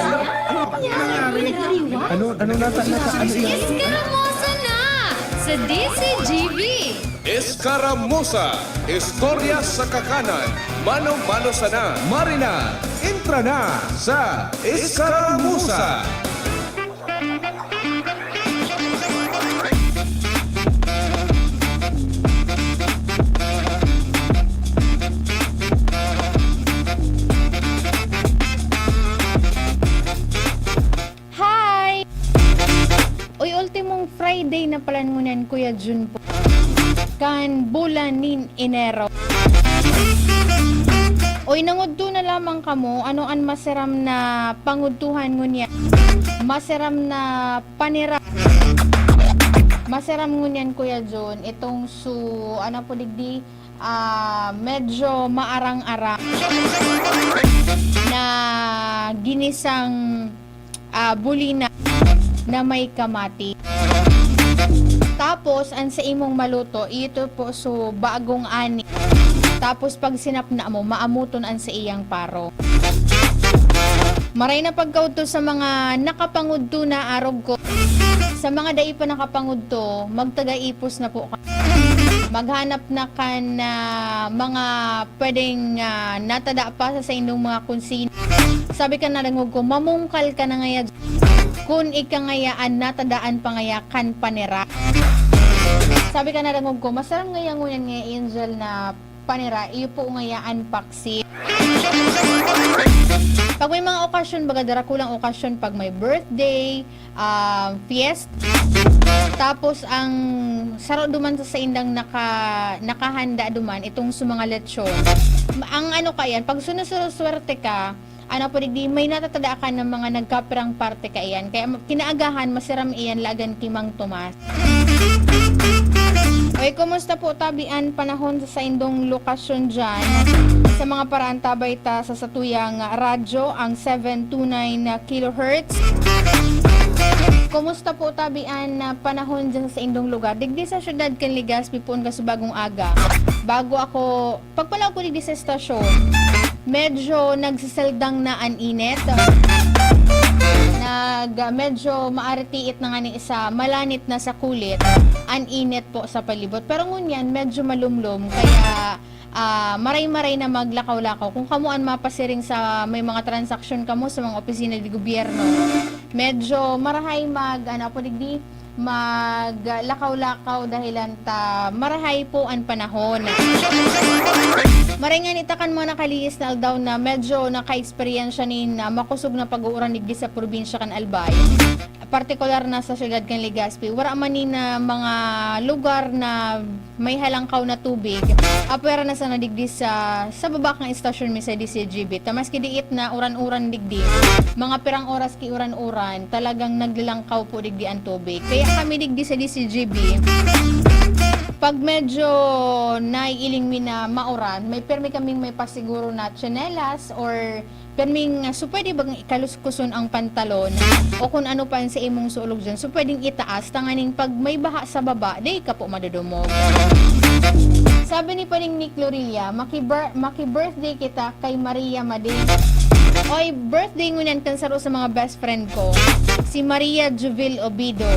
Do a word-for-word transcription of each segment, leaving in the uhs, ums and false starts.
Ano nangyari? Ano, ano nata-, nata-, ano yan? Escaramosa na sa D C G B. Escaramosa, istorya sa kakanan, mano-mano sana. Marina, entra na sa Escaramuza. Hi! Uy, ultimong Friday na pala ngunyan, Kuya Jun po. Kan bulan nin Enero. Uy, nangudto na lamang kamo, ano an maseram na pangudtuhan ngunyan? Maseram na panira. Maseram ngunyan, Kuya Jun, itong su-, ano po digdi, ah, medyo maarang-arang na ginisang, ah, bulina na may kamati. Tapos, an sa imong maluto, ito po, so, bagong ani. Tapos, pag sinapna mo, maamuton an sa iyang paro. Maray na pagkaudto sa mga nakapangudto na, arog ko. Sa mga dai pa nakapangudto, magtaga-ipos na po ka. Maghanap na kan, ah, mga pwedeng, ah, natada pa sa saindong mga kunsina. Sabi kan nadangog ko, mamungkal ka na ngaya. Kun ika ngaya an natadaan pa ngaya kan panira. Sabi kan nadangog ko, masaram ngaya ngunyan ngaya, Angel, na panira, iyo po ngaya an paksi. Pag may mga okasyon, baga darakulang okasyon, pag may birthday, ah, fiesta, tapos ang saro duman sa saindang naka-, nakahanda duman, itong sa mga lechon. Ang ano ka yan, pag sunod-sunod swerte ka, ano po digdi, may natatada ka ng mga nagkapirang parte ka iyan. Kaya ma-, kinaagahan, masiram iyan, lagan ki Mang Tomas. Oy, kumusta po tabi an panahon sa saindong lokasyon diyan? Sa mga paraantabay ta sa satuyang radyo, ang seven two nine kilohertz. Kumusta po tabi an, ah, panahon diyan sa saindong lugar? Digdi sa siyudad kan Legazpi, poon ka sa bagong aga. Bago ako Pagpalaog ko digdi sa estasyon, medyo nagseseldang na an init. Nag-, medyo maaritiit na ngani sa, malanit na sa kulit, an init po sa palibot. Pero ngunyan, medyo malumlom, kaya, ah, maray-maray na maglakaw-lakaw. Kung kamo an mapasiring sa may mga transaksyon kamo sa mga opisina de gobyerno, medyo marahay mag, ano po digdi, maglakaw-lakaw dahilan ta marahay po an panahon. Maray ngani ta kan mga nakalihis na aldaw na medyo naka-eksperyensya nin, ah, makosog na pag-uuran digdi sa probinsya kan Albay, partikular na sa siyudad kan Legazpi. Wara man ni na mga lugar na may halangkaw na tubig. Apwera na sana digdi sa, sa baba kan estasyon mi sa D C G B. Ta maski diit na uran-uran digdi, mga pirang oras ki uran-uran, talagang naglalangkaw po digdi an tubig. Kaya kami digdi sa D C G B, pag medyo naiiling mi na mauran, may pirmi kaming may pasiguro na tsinelas or Pirming, ah, so pwede bang ikaluskuson ang pantalon o kun ano pa an sa imong sulog diyan? So pwedeng itaas tanganing pag may baha sa baba, dai ka po madodumog. Sabi ni Pading Nick Lorilla, "Maki-bir-, maki-birthday kita kay Maria Mading." Oy, birthday ngunyan kan saro sa mga best friend ko, si Maria Juvil Obido.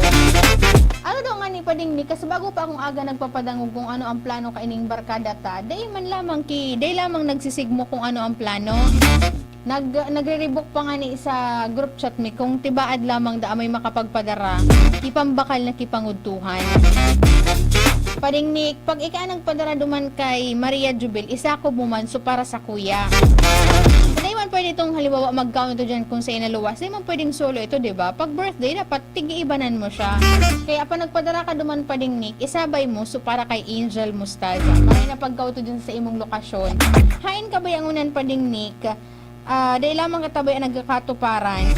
Ano daw nga ni Pading Nick, kasi bago pa akong aga nagpapadangog kung ano ang plano kaining barkada ta, dai man lamang ki, dai lamang nagsisigmo kung ano ang plano. Nag-, nagre-rebook pa ngani sa group chat mi kung tibaad lamang daa may makapagpadara, ki pambakal na ki pangudtuhan. Pading Nick, pag ika nagpadara duman kay Maria Jubel, isakob mo man, so para sa kuya. Dai man pwede itong halimbawa magkaon ito dyan kung sa inaluwas. Dai man pwedeng solo ito, di ba? Pag birthday, dapat tig-iibanan mo siya. Kaya pa nagpadara ka duman, Pading Nick, isabay mo, so para kay Angel Mostaza. Maray na pagkaon ito dyan sa imong lokasyon. Hain ka ba yan ngunyan, Pading Nick? Ah, dai lamang katabay an nagkakatuparan.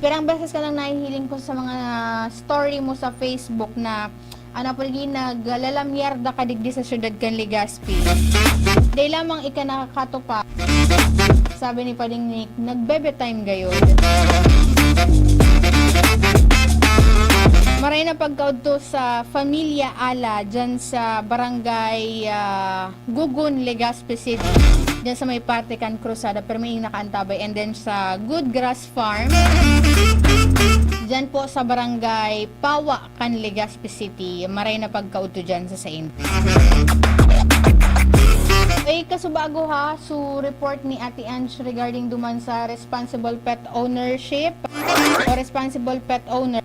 Pirang beses ka nang nahihiling ko sa mga story mo sa Facebook na, ano, pwede naglalamyerda ka digdi sa siyudad kan Legazpi. Dai lamang ika nakakatupa. Sabi ni Pading Nick, "Nagbebe time gayod." Maray na pagkaudto sa Familia Ala, dyan sa barangay, ah, Gugun, Legazpi City. Diyan sa may parte kan Cruzada, pero may nakaantabay. And then sa Good Grass Farm, diyan po sa barangay Pawa kan Legazpi City. Maray na pagkaudto diyan sa sain. Ay, kasubago ha, so report ni Ate Ange regarding duman sa responsible pet ownership o responsible pet owner.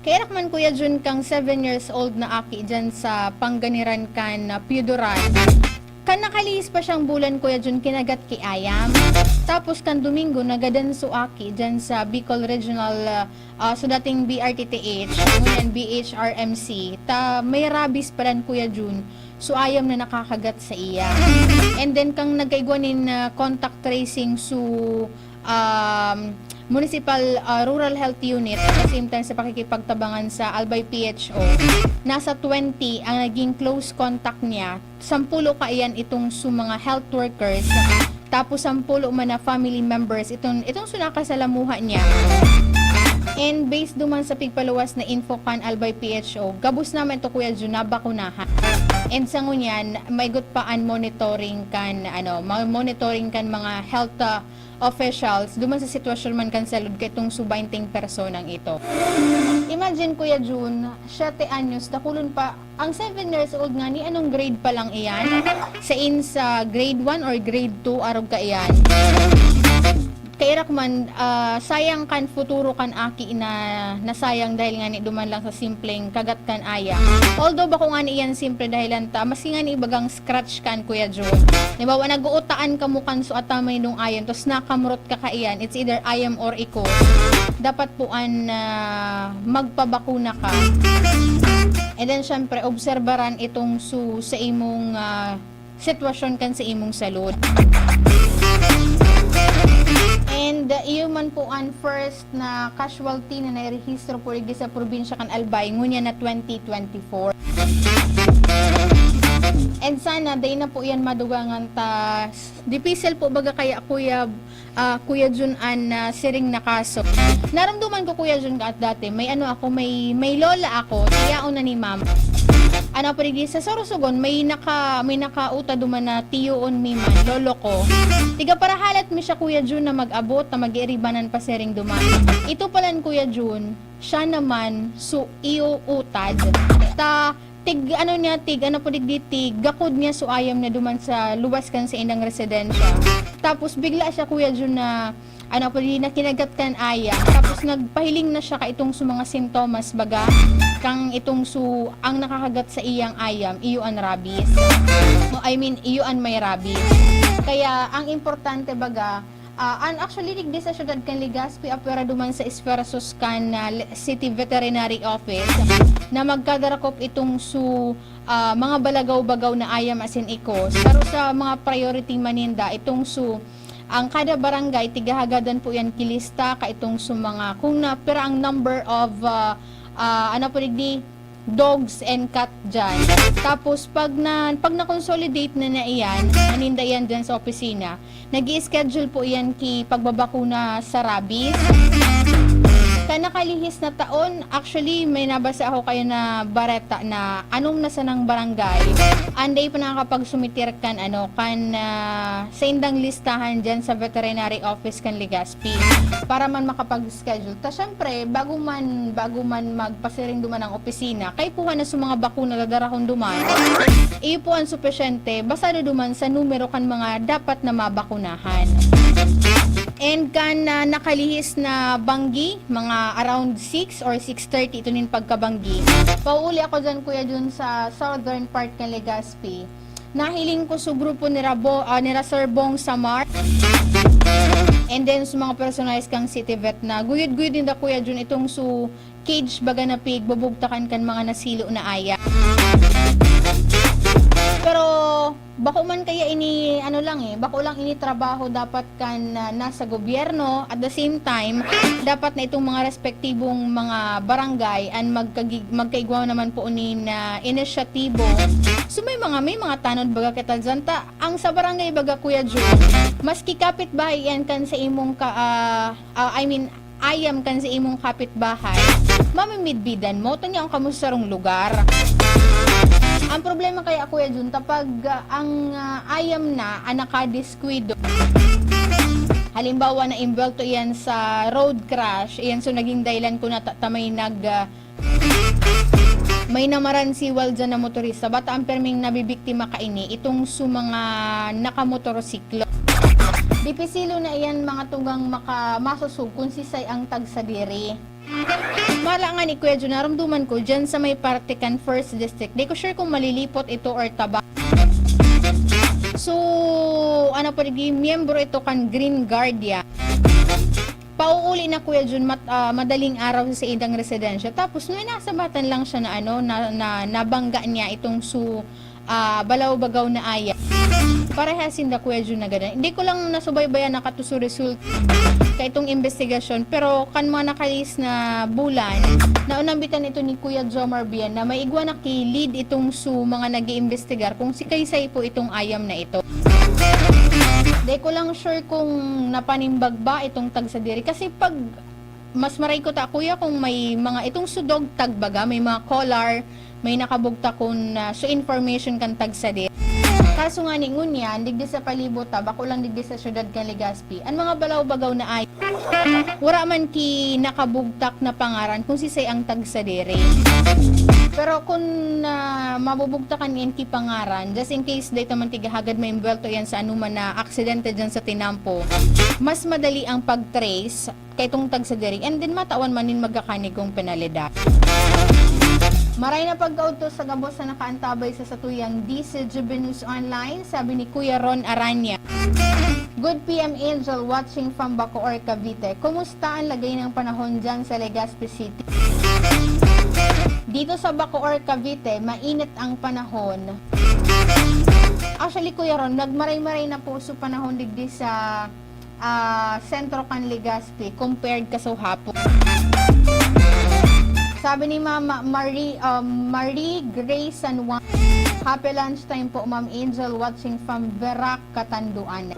Kaya man, Kuya Jun, kang seven years old na aki dyan sa Panganiran kan, ah, Piyuduran. Kan nakalihis pa siyang bulan, Kuya Jun, kinagat ki ayam. Tapos kan Domingo, nagadan so aki dyan sa Bicol Regional, ah, ah, so dating B R T T H, ngunyan B H R M C. Ta may rabies palan, Kuya Jun. So ayam na nakakagat sa iya. And then, kang nagkaigwa nin, ah, contact tracing, so um, Municipal, ah, Rural Health Unit, at the same time sa pakikipagtabangan sa Albay P H O, nasa twenty ang naging close contact niya. Sampulo kaiyan itong su mga health workers, tapos sampulo man na family members itong, itong su nakasalamuha niya. And based duman sa pigpaluwas na info kan Albay P H O, gabos naman ito, Kuya Jun, nabakunahan. And sa ngunyan, maigot pa an monitoring kan, ano, ma- monitoring kan mga health, ah, officials duman sa sitwasyon man kan salud kaitong su baynting personang ito. Imagine, Kuya Jun, siyete anyos, dakulon pa. Ang seven years old ngani, anong grade pa lang iyan? Sain sa grade one or grade two, arog kaiyan. Kairak man, ah, sayang kan futuro kan aki na nasayang dahil ngani duman lang sa simpleng kagat kan ayam. Although bako ngani iyan simple dahilan ta, maski ngani bagang scratch kan, Kuya Jun. Halimbawa, nag-uutaan kamo kan su ataman nindong ayam, tapos nakamurot ka kaiyan, it's either ayam or ikos. Dapat po an, ah, magpabakuna ka. And then, syempre, obserbaran itong su sa imong, ah, sitwasyon kan sa imong salud. And, uh, iyo man po an first na casualty na nairehistro po digdi sa probinsya kan Albay, ngunyan na twenty twenty-four. And sana, dai na po yan madugangan ta. Dipisil po baga kaya, Kuya, ah, Kuya Jun, an, ah, siring na kaso. Naramdaman ko, Kuya Jun, at dati, may ano ako, may, may lola ako, tiyaon na ni mama. Ano pa digdi, sa Sorsogon, may naka-, may nakauta duman na tiyoon mi man, lolo ko. Tiga parahalat mi siya, Kuya Jun, na mag-abot, na mag-iiribanan pa siring duman. Ito palan, Kuya Jun, siya naman, su iyo utad. Ta, tig, ano niya, tig, ano po digdi, tig, gakod niya su ayam na duman sa luwas kan sa indang residensya. Tapos, bigla siya, Kuya Jun, na, ano po digdi, na kinagat kan ayam. Tapos, nagpahiling na siya ka itong su mga sintomas, baga, kang itong su, ang nakakagat sa iyang ayam, iyo an rabies. No, I mean, iyo an may rabies. Kaya, ang importante, baga, Ah, an actually, digdi sa siyudad kan Legazpi, apwera duman sa esfuerzos kan, ah, Le-, City Veterinary Office na magkadarakop itong su, ah, mga balagaw-bagaw na ayam asin ikos. Pero sa mga priority man ninda, itong su, ang kada barangay, tiga hagadan po yan kilista, ka itong su mga, kung na, pira ang number of, ah, ah, ano po digdi, dogs and cat dyan. Tapos, pag na, pag na-consolidate na na iyan, naninda iyan dyan sa opisina, nag schedule po iyan ki pagbabakuna sa rabies. Kan nakalihis na taon, actually, may nabasa ako kayo na bareta na anom na sanang barangay, anday pa nakakapagsumitir kan, ano, kan, ah, sa indang listahan dyan sa veterinary office kan Legazpi para man makapag-schedule. Ta, syempre, bago man, bago man magpasiring duman ang opisina, kaipuhan na sa mga bakuna dadarahon duman, iyo po ang supisyente, basado duman sa numero kan mga dapat na mabakunahan. And kan, ah, nakalihis na banggi, mga around six or six thirty ito nin pagkabanggi, pauuli ako dyan, Kuya Jun, sa southern part kan Legazpi. Nahiling ko sa grupo ni Rabo-, ah, ni Ra Sir Bong Samar. And then, sa mga personalis kang City Vet na guyod-guyod ninda, Kuya Jun, itong su cage, baga na pigbubugtakan kan mga nasilo na ayam. Pero, bako man kaya ini, ano lang eh, bako lang ini trabaho dapat kan, ah, nasa gobyerno. At the same time, dapat na itong mga respektibong mga barangay an magkagi-, magkaigwa naman po nin, ah, inisyatibo. So, may mga, may mga tanod baga kita dyan. Ta, ang sa barangay baga, Kuya Jun, maski kapitbahay yan kan sa imong ka-, ah, ah, I mean, ayam kan sa imong kapitbahay, mamimidbidan mo, tanya ang kamo sa sarong lugar. Ang problema Ay, makaya, Kuya Jun, kapag, ah, ang, ah, ayam na, ah, nakadiskuido. Halimbawa, na-involto iyan sa road crash, iyan so naging dahilan kung nata-, ta may nag, ah, may namaransiwal dyan na motorista. Bata ang perming nabibiktima kaini, itong su mga nakamotorsiklo. Dipisilo na iyan mga tugang maka-, masosog kung sisay ang tagsadiri. Mala nga ni Kuya Jun, narumduman ko dyan sa may parte kan First District. Di ko sure kung malilipot ito or taba. So, ano po, di, miyembro ito kan Green Guardia. Pauuli na, Kuya Jun, mat-, ah, madaling araw sa idang residensya. Tapos, nung nasabatan lang siya na, ano, na, na, nabangga niya itong su-, ah, balaw-bagaw na ayam. Parehas sinda, Kuya Jun, na ganun. Hindi ko lang nasubaybayan na katuso result ka itong investigasyon, pero kan mga nakalis na bulan, naunambitan ito ni Kuya Jomar Bien na may igwa na ki-lead itong su mga nag-iimbestigar kung si kaysay po itong ayam na ito. Di ko lang sure kung napanimbag ba itong tagsadiri. Kasi pag mas maray ko ta, Kuya, kung may mga itong sudog tagbaga, may mga collar, may nakabugtak kun, ah, so information kan tagsadiri. Kaso nga ni ngunyan, digdi sa palibot ta, bako lang digdi sa syudad kan Legazpi, an mga balaw-bagaw na ay, wara man ki nakabugtak na pangaran kung sisay ang tagsadiri. Pero kun, ah, mabubugtakan iyan ki pangaran, just in case dai ta man tiga hagad maimbwelto iyan sa anuman na aksidente diyan sa tinampo, mas madali ang pag-trace kaitong tagsadiri, and then matawan man nin magakanigong penalidad. Maray na pagkaudto sa gabos na nakaantabay sa satuyang D C G B News Online, sabi ni Kuya Ron Aranya. Good P M Angel, watching from Bacoor, Cavite. Kumusta ang lagay ng panahon diyan sa Legazpi City? Dito sa Bacoor, Cavite, mainit ang panahon. Actually, Kuya Ron, nagmaray-maray na po sa panahon digdi sa, ah, sentro kan Legazpi compared ka sa hapon. Sabi ni Mama Marie, um, Marie Grace San Juan, "Happy lunchtime po, Ma'am Angel, watching from Verac, Catanduanes."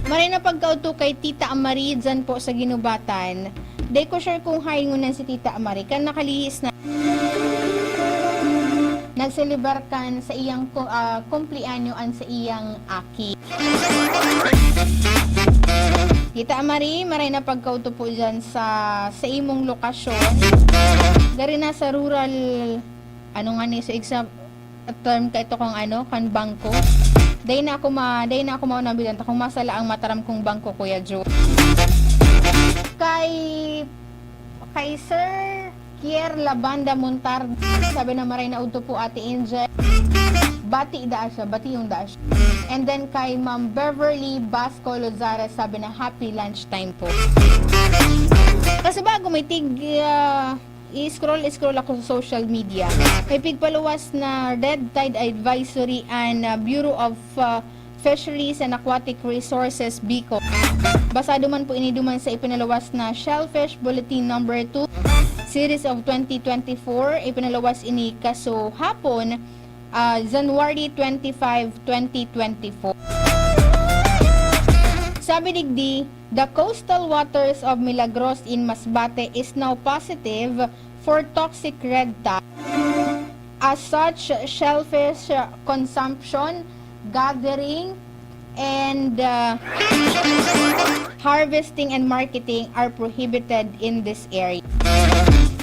Maray na pagkaudto kay Tita Marie dyan po sa Guinobatan. Di ko sure kung haingon na si Tita Marie, kan nakalihis na nagselebrar kan sa iyang ku-, ah, kumpleanyo an sa iyang aki. Tita Marie, maray na pagkaudto po dyan sa, sa imong lokasyon. Dari na sa rural, ano nga ni, so exam-, term ka ito kung ano, kan bangko. Day na ako ma-, day na ako maunang bidanta kung masala ang mataram kong bangko, Kuya Joe. Kay, kay Sir Kier Labanda Montar, sabi na maray na udto po, Ate Angel. Bati daa siya, bati yung daa siya. And then kay Ma'am Beverly Basco Lozares, sabi na happy lunch time po. Kasi bago may tig, ah, i-scroll, scroll ako sa social media. May pigpaluwas na red tide advisory an, ah, Bureau of, ah, Fisheries and Aquatic Resources, Bicol. Basado man po ini duman sa ipinaluwas na Shellfish Bulletin Number two, Series of twenty twenty-four. Ipinaluwas ini kaso hapon, ah, January twenty-five, twenty twenty-four. Sabi digdi, "The coastal waters of Milagros in Masbate is now positive for toxic red tide. As such, shellfish consumption, gathering, and, uh, harvesting and marketing are prohibited in this area."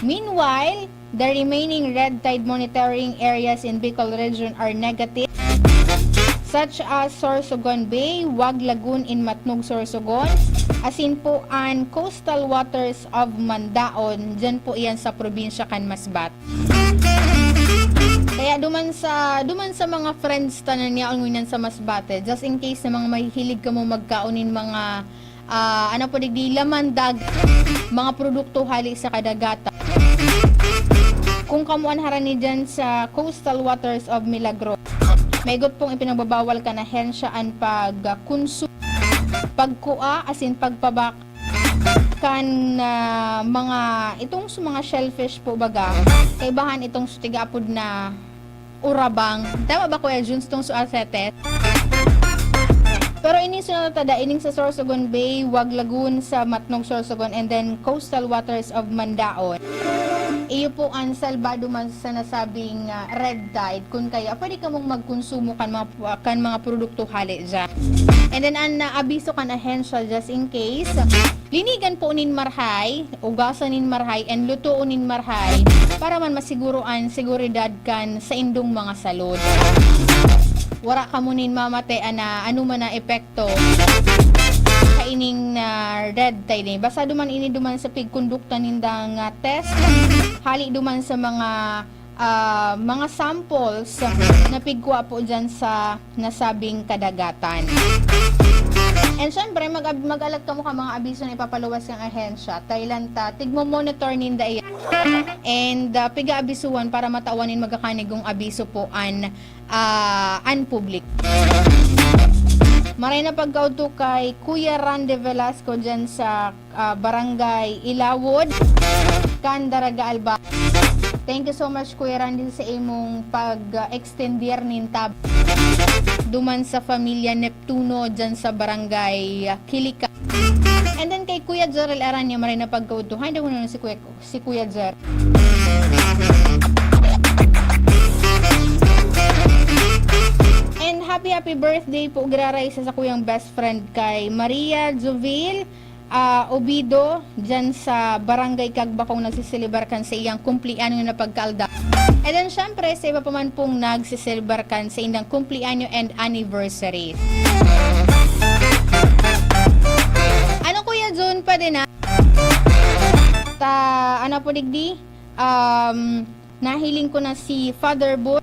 Meanwhile, the remaining red tide monitoring areas in Bicol Region are negative, such as Sorsogon Bay, Wag Lagoon in Matnog, Sorsogon, asin po an coastal waters of Mandaon, dyan po iyan sa probinsya kan Masbate. Kaya duman sa, duman sa mga friends ta na niya ngunyan sa Masbate, just in case na mga mahihilig kamo magkaon nin mga, ah, ano po, digdi, laman dag-, mga produkto hali sa kadagatan. Kung kamo an harani dyan sa coastal waters of Milagros, maigot pong ipinagbabawal kan ahensya an pagkonsu-, pagkua, asin pagpabak kan, ah, mga, itong sa mga shellfish po baga, kaibahan itong sa tiga-apod na urabang. Tama ba, Kuya Juns, itong sa asetes? Pero ini sa natada, ining sa Sorsogon Bay, Wag Lagoon, sa Matnog, Sorsogon, and then coastal waters of Mandaon. iyo po an salbado man sa nasabing, ah, Red Tide, kun kaya pwede kamong magkonsumo kan mga, kan mga produkto hale diyan. And then, an, ah, abiso kan ahensya, just in case, linigan po nin marhay, ugasan nin marhay, and lutoon nin marhay para man masiguro an seguridad kan saindong mga salud. Wara kamo nin mamate ana anoman na epekto kaining, ah, Red Tide. Basta duman ini duman sa pigkondukta nindang, ah, test, hali duman sa mga, ah, mga samples na pigkuha po dyan sa nasabing kadagatan. And syempre, mag-, mag-alat kamo ka mga abiso na ipapaluwas ng ahensya. Thailand ta, tigmo-monitor ninda iyan. And, ah, piga-abisuhan para matawan nin magkakanigong abiso po an, ah, an publiko. Maray na pagkaudto kay Kuya Randy Velasco dyan sa, ah, Barangay Ilawod, Candaraga, Albay. Thank you so much, Kuya Randy, sa imong pag-extender nin tab duman sa Familia Neptuno dyan sa Barangay Kilika. And then kay Kuya Jorel Aranya, maray na pagkaudto. Hay, daw na si Kuya, si Kuya Jer. And happy, happy birthday po, giraray sa sakuyang best friend kay Maria Jovil, ah, Obido, dyan sa Barangay Cagbacong, nagsiselebar kan sa iyang kumpleanyo na pagkaaldaw. And then, syempre, sa iba pa man pong nagsiselebar kan sa indang kumpleanyo and anniversary. Ano, Kuya Jun, pwede na? Ta, ano po, digdi? Um, nahiling ko na si Father Butch.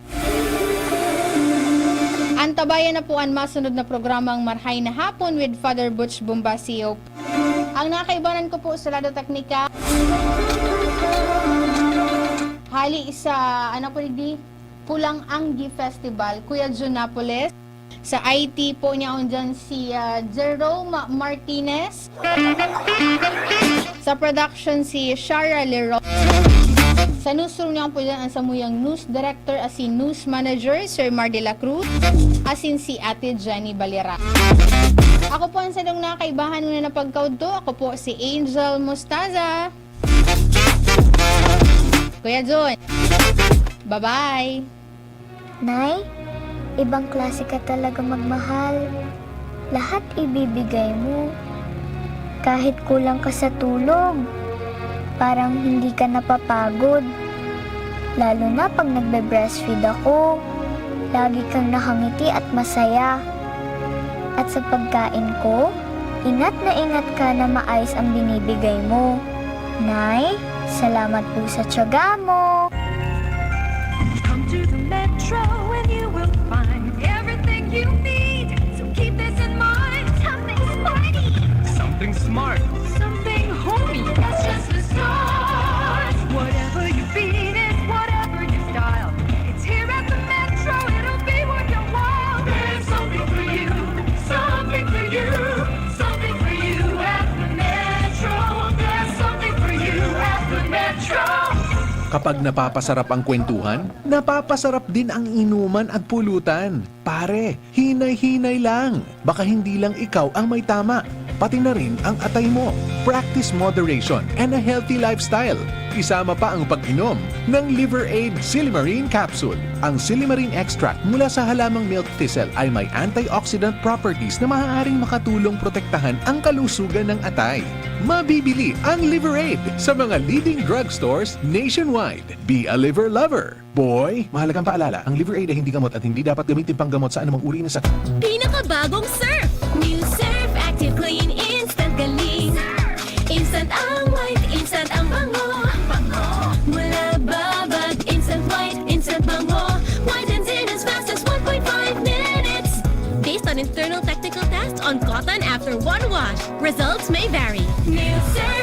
Antabayan na po an masunod na programang Marhay na Hapon with Father Butch Bumbacio. Ang nakaibanan ko po sa Lado Teknika, hali sa, ano po, digdi? Pulang Anggi Festival, Kuya Jun Napoles. Sa I T po niya, on dyan si, ah, Jerome Martinez. Sa production, si Shara Leroy. Sa newsroom niya po dyan, ang samuyang news director at si news manager, Sir Mar de la Cruz, asin si Ate Jenny Balera. Ako po ang sadong nakaibahan muna na pagkaudto. Ako po si Angel Mostaza. Kuya Jun, bye-bye. Nay, ibang klase ka talaga magmahal. Lahat ibibigay mo. Kahit kulang ka sa tulog, parang hindi ka napapagod. Lalo na pag nagbe-breastfeed ako, lagi kang nakangiti at masaya. At sa pagkain ko, ingat na ingat ka na maayos ang binibigay mo. Nay, salamat po sa tiyaga mo. Come to the Metro and you will find everything you need. So keep this in mind. Something sporty. Something smart. Something homey. That's just the start. Whatever you feed is whatever you style. It's here at the Metro. It'll be worth your while. There's something for you. Something for you. Something for you at the Metro. There's something for you at the Metro. Kapag napapasarap ang kwentuhan, napapasarap din ang inuman at pulutan. Pare, hinay-hinay lang. Baka hindi lang ikaw ang may tama. Pati na rin ang atay mo. Practice moderation and a healthy lifestyle. Isama pa ang pag-inom ng Liver Aid Silimarin Capsule. Ang silimarin extract mula sa halamang milk thistle ay may antioxidant properties na maaaring makatulong protektahan ang kalusugan ng atay. Mabibili ang Liver Aid sa mga leading drugstores nationwide. Be a liver lover. Boy, mahalagang paalala, ang Liver Aid ay hindi gamot at hindi dapat gamitin panggamot sa anumang uri ng sakit. Pinakabagong Surf! New Surf Active Clean Instant Galing. Instant ang white, instant ang bango. Mula babad, instant white, instant bango. Whitens in as fast as one point five minutes. Based on internal technical tests on cotton after one wash. Results may vary. New Surf